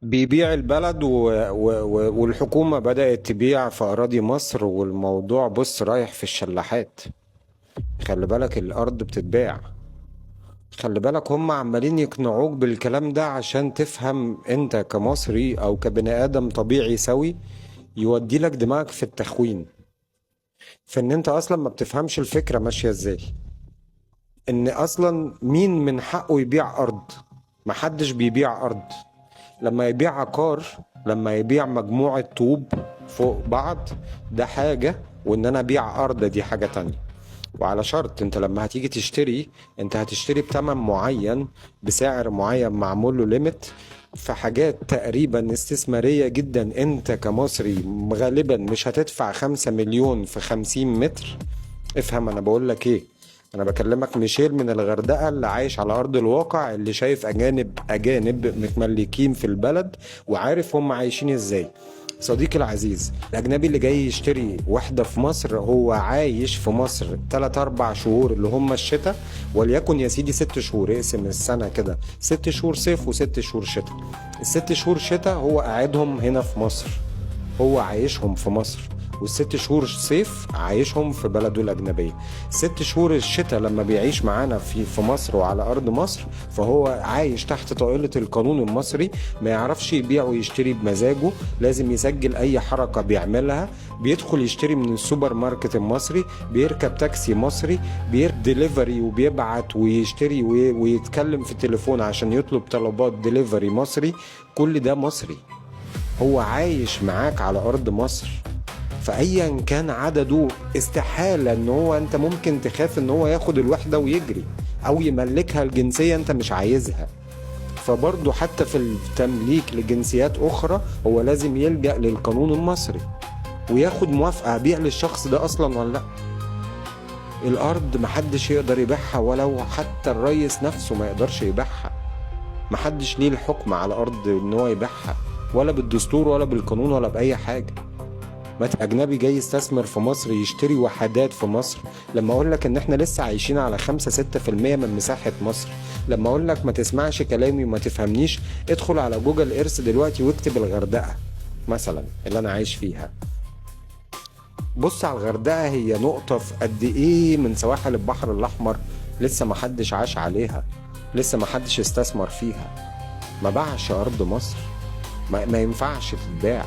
بيبيع البلد والحكومة بدأت تبيع في أراضي مصر، والموضوع بص رايح في الشلاحات. خلي بالك الأرض بتتباع. خلي بالك هم عمالين يقنعوك بالكلام ده عشان تفهم انت كمصري او كبني آدم طبيعي سوي، يودي لك دماغك في التخوين، في ان انت اصلا ما بتفهمش الفكرة ماشية ازاي، ان اصلا مين من حقه يبيع ارض. محدش بيبيع ارض. لما يبيع عقار، لما يبيع مجموعة طوب فوق بعض، ده حاجة، وان انا ابيع ارض دي حاجة تانية. وعلى شرط انت لما هتيجي تشتري، انت هتشتري بتمن معين، بسعر معين معمول له limit، في حاجات تقريبا استثمارية جدا. انت كمصري غالبا مش هتدفع 5 مليون في 50 متر. افهم انا بقول لك ايه. انا بكلمك ميشيل من الغردقة، اللي عايش على ارض الواقع، اللي شايف اجانب اجانب متملكين في البلد، وعارف هم عايشين ازاي. صديقي العزيز، الاجنبي اللي جاي يشتري وحدة في مصر، هو عايش في مصر 3 4 شهور اللي هم الشتاء، وليكن يا سيدي 6 شهور، اقسم السنة كده 6 شهور صيف و6 شهور شتاء. الست شهور شتاء هو قاعدهم هنا في مصر، هو عايشهم في مصر، والست شهور صيف عايشهم في بلده الأجنبية. 6 شهور الشتاء لما بيعيش معانا في مصر وعلى أرض مصر، فهو عايش تحت طائلة القانون المصري، ما يعرفش يبيع ويشتري بمزاجه، لازم يسجل أي حركة بيعملها. بيدخل يشتري من السوبر ماركت المصري، بيركب تاكسي مصري، بيركب ديليفري وبيبعت ويشتري ويتكلم في التليفون عشان يطلب طلبات ديليفري مصري. كل ده مصري، هو عايش معاك على أرض مصر. فأيا كان عدده، استحالة ان هو انت ممكن تخاف ان هو ياخد الوحدة ويجري او يملكها الجنسية انت مش عايزها. فبرضه حتى في التمليك لجنسيات اخرى، هو لازم يلجأ للقانون المصري وياخد موافقة ابيع للشخص ده اصلا ولا لا. الارض محدش يقدر يبيعها، ولو حتى الرئيس نفسه ما يقدرش يبيعها. محدش ليه الحكم على ارض ان هو يبيعها، ولا بالدستور ولا بالقانون ولا بأي حاجة. ما أجنبي جاي يستثمر في مصر يشتري وحدات في مصر، لما أقول لك إن إحنا لسه عايشين على 5-6% من مساحة مصر، لما أقول لك ما تسمعش كلامي وما تفهمنيش، ادخل على جوجل إيرث دلوقتي واكتب الغردقة مثلا اللي أنا عايش فيها. بص على الغردقة، هي نقطة في قد إيه من سواحل البحر الأحمر، لسه ما حدش عاش عليها، لسه ما حدش استثمر فيها. ما باعش أرض مصر، ما ينفعش تتباع.